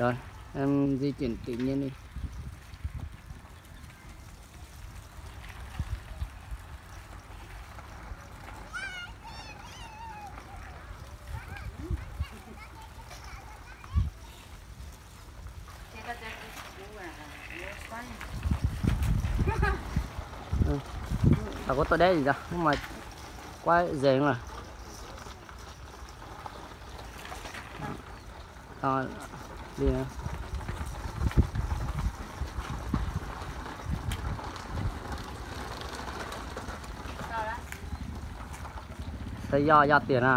Rồi, em di chuyển tự nhiên đi. Tau kuv tuaj deb li ntawd mas quái deg lawm. Xav yoj yoj tiag na.